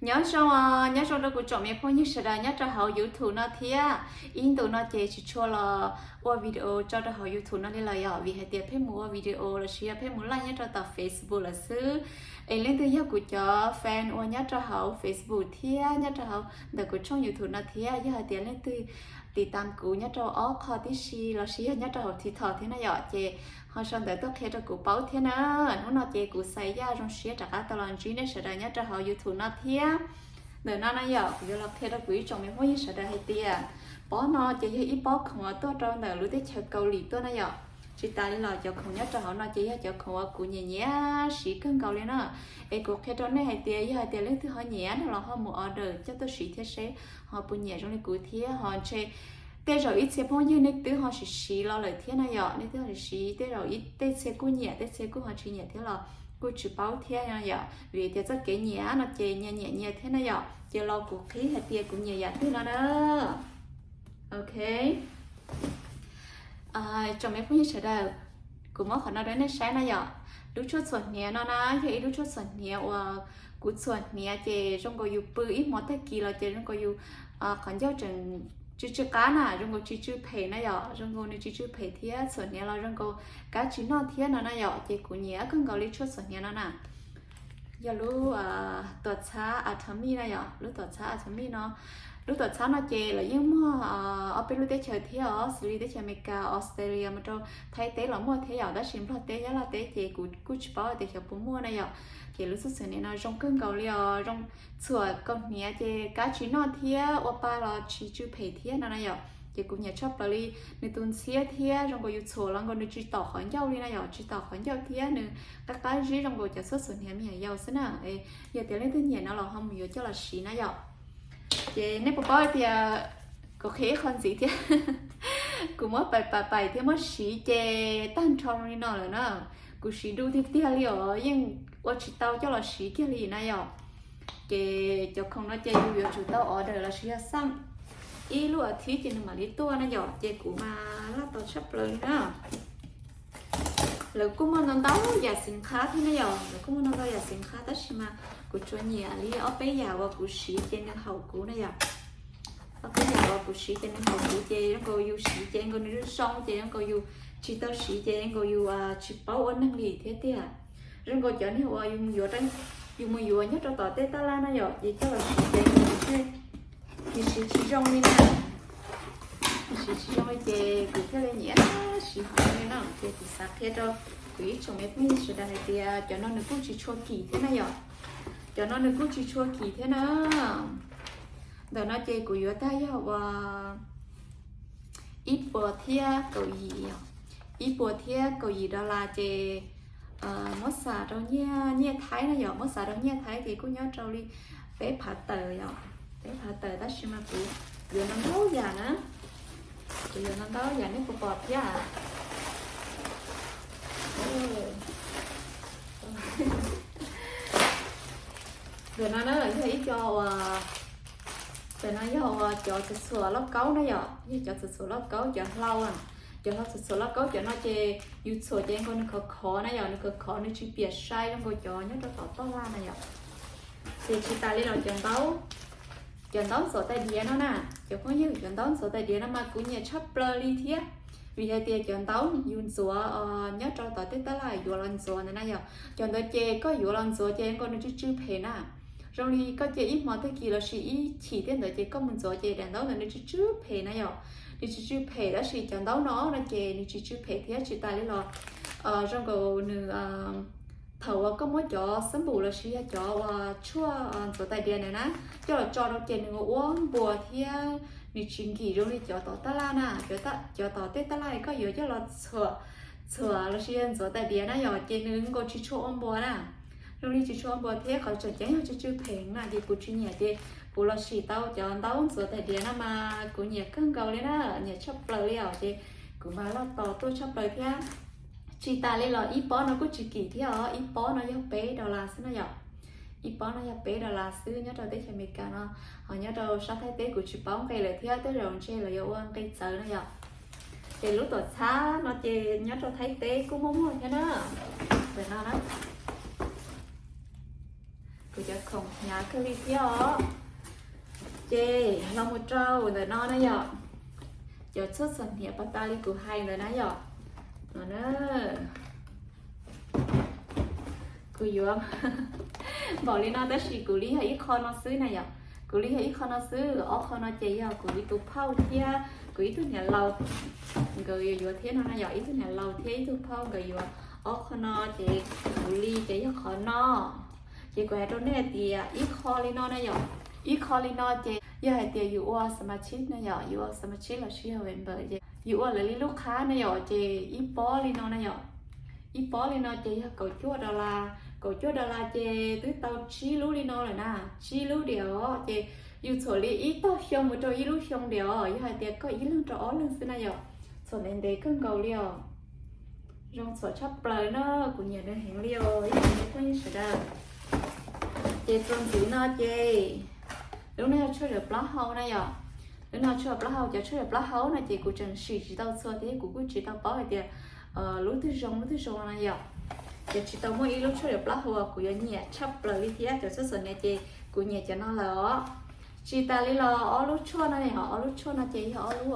Nyob zoo os, nyob zoo rau kuv tsoom me phooj ywg sawv daws nyob rau hauv YouTube no thiab. Ib ntus no ces tsis tshua los ua video tso rau hauv YouTube no li lawm yom, vim hais tias pheej mus ua video lossis yog pheej mus live nyob rau tom Facebook lawm xwb. Es leej twg yog kuv cov fan uas nyob rau hauv Facebook thiab nyob rau hauv ntawm kuv tshooj YouTube no thiab, yog hais tias leej twg tiv tam kuv nyob rau ob qho tib si lossis yog nyob rau hauv TikTok thiab na yom, ces ho sau ntawv tuaj qhia rau kuv paub thiab na. Hnub no ces kuv xav yaj zoo siab rov qab tau los ntsib nej sawv daws nyob rau hauv YouTube no thiab. Ntawm no na yom, kuv yuav los qhia rau kuv ib tsoom me phooj ywg sawv daws hais tias pob no ces yog ib pob khoom uas tuaj rau ntawm lub teb chaws Kaus Lim tuaj na yom. Tsis tas li los cov khoom nyob rau hauv no ces yog cov khoom uas kuv nyiam nyiam siv kawg nkaus li na. Es kuv qhia rau nej hais tias yog hais tias leej twg ho nyiam no los ho mus order coj tuaj siv thiab seb ho puas nyiam zoo li kuv thiab ho ntshe tej zaum ib txhia phooj ywg nej twb ho siv siv los lawm thiab na yom, nej twb ho siv siv tej zaum ib tej txhia kuj nyiam tej txhia kuj ho tsis nyiam thiab los kuj tsis paub thiab na yom, vim tias txoj kev nyiam no ces nyias nyiam nyias thiab na yom, ces los kuv qhib hais tias kuv nyiam yam twg no na. Ok. Tsoom me phooj ywg sawv daws, kuv muab qhov no rau nej saib na yom. Lub tshuaj txhuam hniav no na yog ib lub tshuaj txhuam hniav uas kuv txhuam hniav ces zoo nkaus yus pw ib hmo tag kis los ces zoo nkaus yus qhov ncauj tseem tsw tsw qab na, zoo nkaus tsis tsw phem na yom, zoo nkaus nws tsis tsw phem thiab txhuam hniav los zoo nkaus kab tsis noj thiab no na yom, ces kuv nyiam kawg nkaus li tshuaj txhuam hniav no na. Yog lub tuam txhab Atomy na yom, lub tuam txhab Atomy no. Lub tuam txhab no ces lawv yeej muaj ob peb lub teb chaws thiab os, xws li teb chaws Amelikas, Australia mus rau Thaib teb los muaj thiab yom, tab sis Nplog teb, Nyab Laj teb ces kuv kuj tsis paub tias xyov puas muaj na yom. Ces lub tshuaj txhuam hniav no zoo kawg nkaus li os, zoo txhuam kaus hniav ces kab tsis noj thiab ua pa los tsis tsw phem thiab no na yom. Ces kuv nyiam tshaj plaws li, nws tus ntxhiab thiab zoo nkaus yus txhuam los nkaus nws tsis tom qhov ncauj li na yom, tsis tom qhov ncauj thiab nws qab qab zib zoo nkaus cov tshuaj txhuam hniav me nyuam yaus xwb na. Yog tias leej twg nyiam no los ho mus yuav coj los siv na yom. Ces nej puas paub tias kuv qhia ib qho ntxiv thiab, kuv muab pais pais pais thiab muab siv ces tag nrho li no lawm na. Kuv siv du tiag tiag li os, yeej ua tsis tau coj los siv kiag li na yom. Ces cov khoom no ces yus yuav tsum tau order lossis yog xaj ib lub as thiv ces nws mam li tuaj na yom, ces kuv mas laj tos tshaj plaws li na. Lawv kuj muaj ntau ntau yam xim qhab thiab na yom, lawv kuj muaj ntau ntau yam xim qhab tab sis mas kuv tsuas nyiam li ob peb yam uas kuv siv ces nws haum kuv na yom. Ob peb yam uas kuv siv ces nws haum kuv ces zoo nkaus yus siv ces nkaus nws zoo zoo ces zoo nkaus yus tsis tau siv ces nkaus yus tsis paub ua neeg li thiab tiag. Zoo nkaus cov niag uas yus mus yuav, yus mus yuav nyob rau tom tej taj laj na yom, ces coj los siv ces nws thiaj, nws siv tsis zoo li na. Nws siv tsis zoo li ces kuv thiaj li nyiam siv heev li na. Ces kuv xav qhia rau kuv ib tsoom me phooj ywg sawv daws hais tias cov no nws kuj tsis tshua kim thiab na yom. Cov no nws kuj tsis tshua kim thiab na. Ntawm no ces kuv yuav tag yog uas ib puas thiab kaum yim, ib puas thiab kaum yim dollar ces muab xav rau nyiaj, nyiaj Thaib na yom, muab xav rau nyiaj Thaib ces kuj nyob rau li peb phav tawm yom, peb phav tawm tab sis mas kuv yuav ntau ntau yam na, kuv yuav ntau ntau yam nej puas pom thiab. Ntawm no na yog ib co uas, ntawm no yog uas cov txhuam txhuam lauj kaub na yom, yog cov txhuam txhuam lauj kaub cov hlau, cov hlau txhuam txhuam lauj kaub cov no ces yus txhuam ces nkaus nws khov khov na yom, nws khov khov nws tsis piam sai zoo nkaus cov nyob rau tom toj laj na yom. Ces tsis tas li los cov ntaub, cov ntaub ntxuav tais diav no na, cov phooj ywg, cov ntaub ntxuav tais diav no mas kuv nyiam tshaj plaws li thiab. Vim hais tias cov ntaub yus ntxuav nyob rau tom tej tab laj yuav los ntxuav ntawd na yom, cov ntawd ces koj yuav los ntxuav ces nkaus nws tsw tsw phem na. Zoo li koj cia ib hmo tag kis lossis ib chim tej ntawd ces koj mus ntxuav ces daim ntaub ntawd nws tsw tsw phem na yom. Nws tsw tsw phem tab sis cov ntaub no no ces nws tsis tsw phem thiab tsis tas li los zoo nkaus nws thaum uas koj muab cov xab npum lossis yog cov uas tshuaj ntxuav tais diav ntawd na coj los tso rau ces nws ua npuas thiab nws tsis nkim zoo li cov tom tab laj na. Cov tom tej tab laj koj yuav coj los txhuam, txhuam lossis yog ntxuav tais diav na yom ces nws nkaus tsis tshua ua npuas na. Zoo li tsis tshua ua npuas thiab qhov tseem ceeb yog tsw tsw phem na ces kuv tsis nyiam ces kuv los sim tau cov ntaub ntxuav tais diav no mas kuv nyiam kawg nkaus li na, nyiam tshaj plaws li os ces kuv mas laj tos tuaj tshaj plaws thiab. Tsis tas li los ib pob no kuj tsis kim thiab os, ib pob no yog peb dollar xwb na yom. Ib pob no yog peb dollar xwb nyob rau teb chaws Amelikas no, ho nyob rau sab Thaib teb kuv tsis paub nqe lawm thiab tej zaum ntshe lawv yuav ua nqe txawv no yom. Ces lub tuam txhab no ces nyob rau Thaib teb kuj muaj muaj thiab na. Ntawm no na, Kuv cov khoom hnyav kawg li thiab os. Ces los mus rau ntawm no na yom, cov tshuaj txhuam hniav pas tas li kuv hais ntawd na yom. No na, kuv yuav npaum li no tab sis kuv li yog ib qho no xwb na yom. Kuv li yog ib qho no xwb, ob qho no ces yog kuv ib tug phauj thiab kuv ib tug niam laus nkawd yuav yuav thiab no na yom. Ib tug niam laus thiab ib tug phauj nkawd yuav. Ob qho no ces kuv li ces yog qhov no. Ces kuv hais rau nej hais tias ib qho li no na yom, ib qho li no ces yog hais tias yus ua xas mas tshib na yom, yus ua xas mas tshib los sis yog member ces yus ua lawv li lub qhab na yom, ces ib pob li no na yom. Ib pob li no ces yog kaum cuaj dollar, kaus cuaj dollar ces twb tau tsib lub li no lawm na, tsib lub diam os. Ces yus txhuam li ib tog xyoo mus rau ib lub xyoo diam os, yog hais tias koj ib leeg rau ob leeg xwb na yom. Txhuam ntev ntev kawg nkaus li os. Zoo txhuam tshaj plaws na, kuv nyiam nws heev li os ib tsoom phooj ywg sawv daws. Ces txuas ntxiv no ces lub no yog tshuaj zawm plaub hau na yom. Lub no tshuaj plaub hau, cov tshuaj zawm plaub hau no ces kuv tseem sim tsis tau txhua thiab kuv kuj tsis tau paub hais tias lub twg zoo lub twg zoo na yom. Ces tsis tau muaj ib lub tshuaj zawm plaub hau uas kuv yuav nyiam tshaj plaws li thiab. Cov tshuaj txhuam hniav ces kuv nyiam cov no lawm os. Tsis tas li los ob lub tshuaj no yom, ob lub tshuaj no ces yog ob lub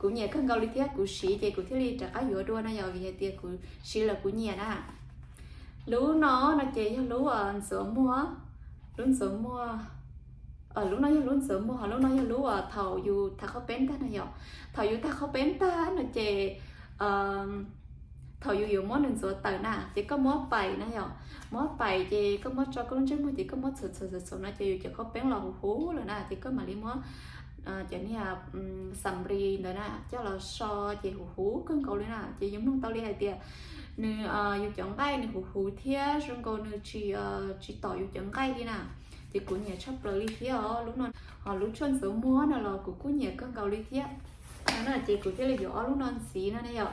kuv nyiam kawg nkaus li thiab kuv siv ces kuv thiaj li rov qab yuav dua na yom, vim hais tias kuv siv lawm kuv nyiam na. Lub no no ces yog lub ntxuav muag, lub ntxuav muag, lub no yog lub ntxuav muag, lub no yog lub thaum yus thav qhaub peeb tag na yom. Thaum yus thav qhaub peeb tag no ces thaum yus yuav muab nws ntxuav tawm na ces koj muab paim na yom, muab paim ces koj muab tso koj lub ntsej muag ces koj muab txhuam txhuam txhuam txhuam no ces yus cov qhaub peeb los huv huv lawm na ces koj mam li muab cov niag xam nplis ntawd na coj los so ces huv huv kawg nkaus li na. Ces yus mloog tau li hais tias nws yus cov nqaij nws huv huv thiab zoo nkaus nws tsis tsis tom yus cov nqaij li na. Ces kuv nyiam tshaj plaws li thiab os lub no. Ho lub tshuaj ntxuav muag no los kuv kuj nyiam kawg nkaus li thiab. No na ces kuv thiaj li yuav ob lub no ntxiv no ne yom.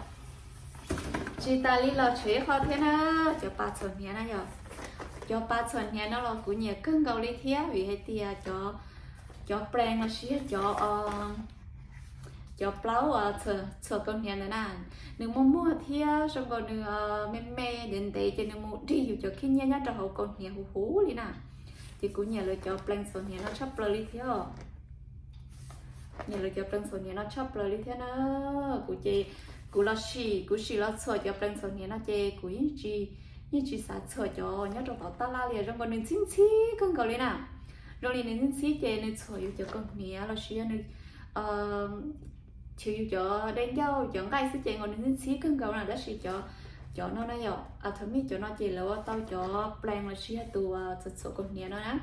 Tsis tas li los tshuav ib qho thiab na, cov pas txhuam hniav na yom. Cov pas txhuam hniav no los kuv nyiam kawg nkaus li thiab vim hais tias cov plees los sis yog cov cov plaub txhuam kaus hniav ntawd na, nws muag muag thiab zoo nkaus nws me me ntev ntev ces nws mus dig yus cov khib nyiab nyob rau hauv kaus hniav huv huv li na. Ces kuv nyiam lawv cov plees txhuam hniav no tshaj plaws li thiab. Nyiam lawv cov plees txhuam hniav no tshaj plaws li thiab na. Kuv ces kuv los sim, kuv sim los txhuam cov plees txhuam hniav no ces kuv yeej tsis, yeej tsis xav txhuam cov nyob rau tom taj laj li, zoo nkaus nws ntxhib ntxhib kawg nkaus li na. Zoo li nws ntxhib ntxhib ces nws txhuam yus cov kaus hniav los sis yog nws chwv yus cov dej ncauj cov nqaij xwb ces nkaus nws ntxhib ntxhib kawg nkaus na. Tab sis cov, cov no na yom, Atomy cov no ces lawv ua tau cov plees los sis yog tus txhuam txhuam kaus hniav no na,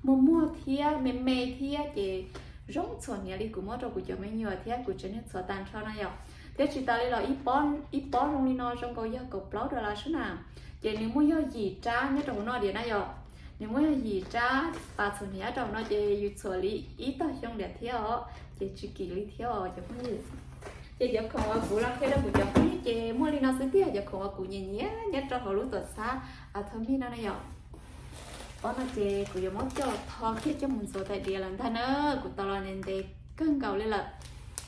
muag muag thiab me me thiab ces zoo txhuam hniav li kuv muab rau kuv cov me nyuam thiab kuv tsev neeg txhuam tag nrho na yom. Thiab tsis tas li los ib pob zoo li no zoo nkaus yog kaum plaub dollar xwb na. Ces nws muaj yog yim rab nyob rau hauv no diam na yom. Nws muaj yog yim rab pas txhuam hniav rau hauv no ces yus txhuam li ib tog xyoo diam thiab os, ces tsis kim li thiab os cov phooj ywg. Ces cov khoom uas kuv los qhia rau kuv cov phooj ywg ces muaj li no xwb tiag, cov khoom uas kuv nyiam nyiam nyob rau hauv lub tuam txhab Atomy no na yom. Pob no ces kuv yuav muab coj los tho kiag coj mus ntxuav tais diav lawm ntag na, kuv tau los ntev ntev kawg nkaus li lawm.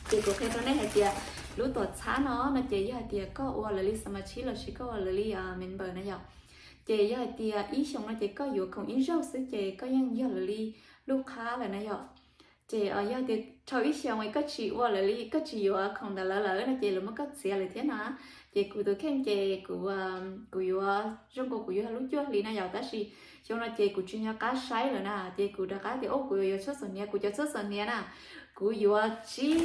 Ces kuv qhia rau nej hais tias lub tuam txhab no no ces yog hais tias koj ua lawv li xas mas tshib los sis koj ua lawv li member na yom, ces yog hais tias ib xyoos no ces koj yuav khoom ib zaug xwb ces koj yeej yog lawv li lub qhab lawm na yom. Ces yog tias dhau ib xyoos koj tsis ua lawv li, koj tsis yuav khoom ntawm lawv lawm no ces lawv muab koj txiav lawm thiab na. Ces kuv tus kheej ces kuv, kuv yuav zoo nkaus kuv yuav lub cuaj hlis na yom, tab sis xyoo no ces kuv tsis nco qab saib lawm na, ces kuv rov qab tias o kuv yuav yuav tshuaj txhuam hniav, kuv cov tshuaj txhuam hniav na, kuv yuav tsib,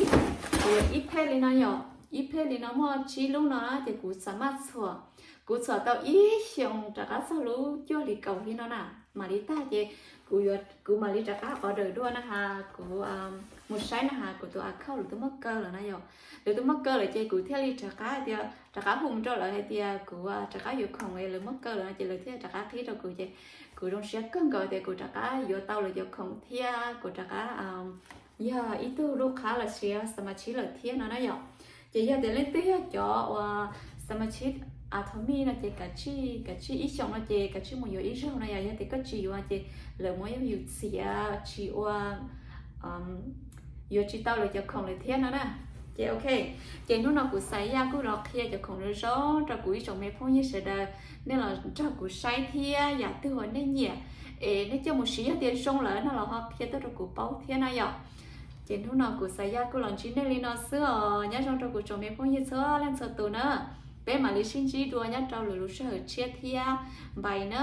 kuv yuav ib phej li no yom, ib phej li no muaj tsib lub no ces kuv xav maj txhuam, kuv txhuam tau ib xyoos rov qab txog lub cuaj hlis kaum hli no na, mam li tag ces kuv, kuv mam li rov qab order dua na has, kuv mus saib na has kuv tus account lawv twb muab kaw lawm na yom. Lawv twb muab kaw lawm ces kuv thiaj li rov qab tias, rov qab hu mus rau lawv hais tias kuv rov qab yuav khoom es lawv muab kaw lawm no ces lawv thiaj rov qab qhib rau kuv ces kuv zoo siab kawg nkaus tias kuv rov qab yuav tau lawv cov khoom thiab kuv rov qab yog ib tug lub qhab los sis xas mas tshib lawm thiab no na yom. Ces yog tias leej twg yog cov uas xas mas tshib Atomy no ces kav tsij, kav tsij ib xyoos no ces kav tsij mus yuav ib zaug no yom, yog tias koj tsis yuav ces lawv muab yus txiav tsis ua, yuav tsis tau lawv cov khoom lawm thiab no na. Ces ok, ces hnub no kuv Xayas kuj los qhia cov khoom zoo zoo rau kuv ib tsoom me phooj ywg sawv daws, nej los nrog kuv saib thiab yam twg uas nej nyiam es nej coj mus siv yog tias zoo lawm no los ho qhia tuaj rau kuv paub thiab na yom. Ces hnub no kuv Xayas kuj los ntsib nej li no xwb os. Nyob zoo rau kuv tsoom me phooj ywg txhua leej txhua tus na. Peb mam li sib ntsib dua nyob rau lwm lub sij hawm tshiab thiab. Bye na.